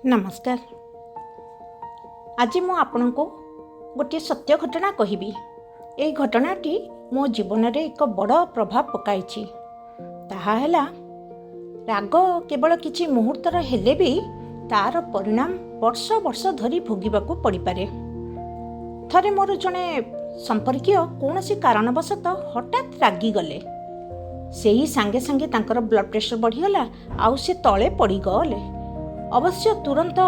ନମସ୍କାର। ଆଜି ମୁଁ ଆପଣଙ୍କୁ ଗୋଟିଏ ସତ୍ୟ ଘଟଣା କହିବି। ଏହି ଘଟଣାଟି ମୋ ଜୀବନରେ ଏକ ବଡ଼ ପ୍ରଭାବ ପକାଇଛି। ତାହା ହେଲା, ରାଗ କେବଳ କିଛି ମୁହୂର୍ତ୍ତର ହେଲେ ବି ତା'ର ପରିଣାମ ବର୍ଷ ବର୍ଷ ଧରି ଭୋଗିବାକୁ ପଡ଼ିପାରେ। ଥରେ ମୋର ଜଣେ ସମ୍ପର୍କୀୟ କୌଣସି କାରଣବଶତଃ ହଠାତ୍ ରାଗିଗଲେ। ସେହି ସାଙ୍ଗେ ସାଙ୍ଗେ ତାଙ୍କର ବ୍ଲଡ଼ ପ୍ରେସର ବଢ଼ିଗଲା ଆଉ ସେ ତଳେ ପଡ଼ିଗଲେ। ଅବଶ୍ୟ ତୁରନ୍ତ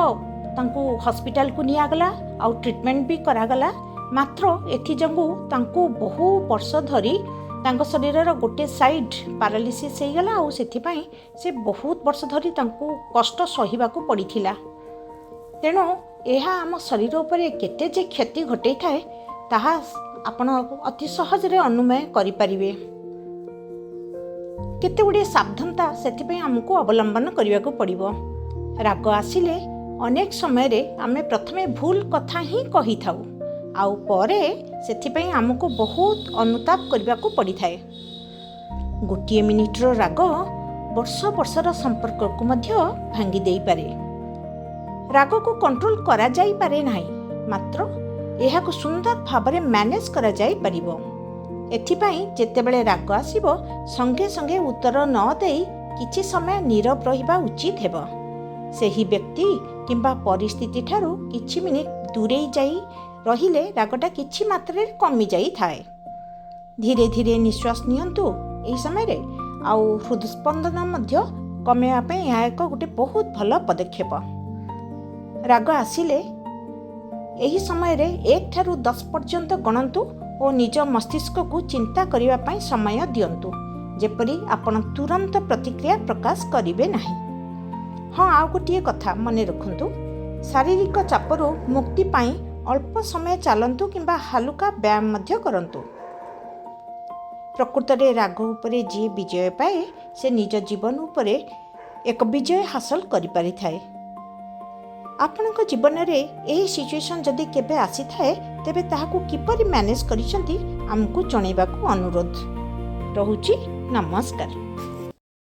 ତାଙ୍କୁ ହସ୍ପିଟାଲକୁ ନିଆଗଲା ଆଉ ଟ୍ରିଟମେଣ୍ଟ ବି କରାଗଲା। ମାତ୍ର ଏଥିଯୋଗୁଁ ତାଙ୍କୁ ବହୁ ବର୍ଷ ଧରି ତାଙ୍କ ଶରୀରର ଗୋଟେ ସାଇଡ଼୍ ପାରାଲିସିସ୍ ହେଇଗଲା ଆଉ ସେଥିପାଇଁ ସେ ବହୁତ ବର୍ଷ ଧରି ତାଙ୍କୁ କଷ୍ଟ ସହିବାକୁ ପଡ଼ିଥିଲା। ତେଣୁ ଏହା ଆମ ଶରୀର ଉପରେ କେତେ ଯେ କ୍ଷତି ଘଟେଇଥାଏ, ତାହା ଆପଣ ଅତି ସହଜରେ ଅନୁମେୟ କରିପାରିବେ। କେତେ ଗୁଡ଼ିଏ ସାବଧାନତା ସେଥିପାଇଁ ଆମକୁ ଅବଲମ୍ବନ କରିବାକୁ ପଡ଼ିବ। ରାଗ ଆସିଲେ ଅନେକ ସମୟରେ ଆମେ ପ୍ରଥମେ ଭୁଲ କଥା ହିଁ କହିଥାଉ ଆଉ ପରେ ସେଥିପାଇଁ ଆମକୁ ବହୁତ ଅନୁତାପ କରିବାକୁ ପଡ଼ିଥାଏ। ଗୋଟିଏ ମିନିଟ୍ର ରାଗ ବର୍ଷ ବର୍ଷର ସମ୍ପର୍କକୁ ମଧ୍ୟ ଭାଙ୍ଗି ଦେଇପାରେ। ରାଗକୁ କଣ୍ଟ୍ରୋଲ କରାଯାଇପାରେ ନାହିଁ, ମାତ୍ର ଏହାକୁ ସୁନ୍ଦର ଭାବରେ ମ୍ୟାନେଜ୍ କରାଯାଇପାରିବ। ଏଥିପାଇଁ ଯେତେବେଳେ ରାଗ ଆସିବ, ସଙ୍ଗେ ସଙ୍ଗେ ଉତ୍ତର ନ ଦେଇ କିଛି ସମୟ ନୀରବ ରହିବା ଉଚିତ ହେବ। ସେହି ବ୍ୟକ୍ତି କିମ୍ବା ପରିସ୍ଥିତି ଠାରୁ କିଛି ମିନିଟ୍ ଦୂରେଇ ଯାଇ ରହିଲେ ରାଗଟା କିଛି ମାତ୍ରାରେ କମିଯାଇଥାଏ। ଧୀରେ ଧୀରେ ନିଶ୍ୱାସ ନିଅନ୍ତୁ ଏହି ସମୟରେ ଆଉ ହୃଦସ୍ପନ୍ଦନ ମଧ୍ୟ କମାଇବା ପାଇଁ ଏହା ଏକ ଗୋଟେ ବହୁତ ଭଲ ପଦକ୍ଷେପ। ରାଗ ଆସିଲେ ଏହି ସମୟରେ 1 ଠାରୁ 10 ପର୍ଯ୍ୟନ୍ତ ଗଣନ୍ତୁ ଓ ନିଜ ମସ୍ତିଷ୍କକୁ ଚିନ୍ତା କରିବା ପାଇଁ ସମୟ ଦିଅନ୍ତୁ, ଯେପରି ଆପଣ ତୁରନ୍ତ ପ୍ରତିକ୍ରିୟା ପ୍ରକାଶ କରିବେ ନାହିଁ। ହଁ, ଆଉ ଗୋଟିଏ କଥା ମନେ ରଖନ୍ତୁ, ଶାରୀରିକ ଚାପରୁ ମୁକ୍ତି ପାଇଁ ଅଳ୍ପ ସମୟ ଚାଲନ୍ତୁ କିମ୍ବା ହାଲୁକା ବ୍ୟାୟାମ ମଧ୍ୟ କରନ୍ତୁ। ପ୍ରକୃତରେ ରାଗ ଉପରେ ଯିଏ ବିଜୟ ପାଏ, ସେ ନିଜ ଜୀବନ ଉପରେ ଏକ ବିଜୟ ହାସଲ କରିପାରିଥାଏ। ଆପଣଙ୍କ ଜୀବନରେ ଏହି ସିଚୁଏସନ୍ ଯଦି କେବେ ଆସିଥାଏ, ତେବେ ତାହାକୁ କିପରି ମ୍ୟାନେଜ୍ କରିଛନ୍ତି, ଆମକୁ ଜଣାଇବାକୁ ଅନୁରୋଧ ରହୁଛି। ନମସ୍କାର।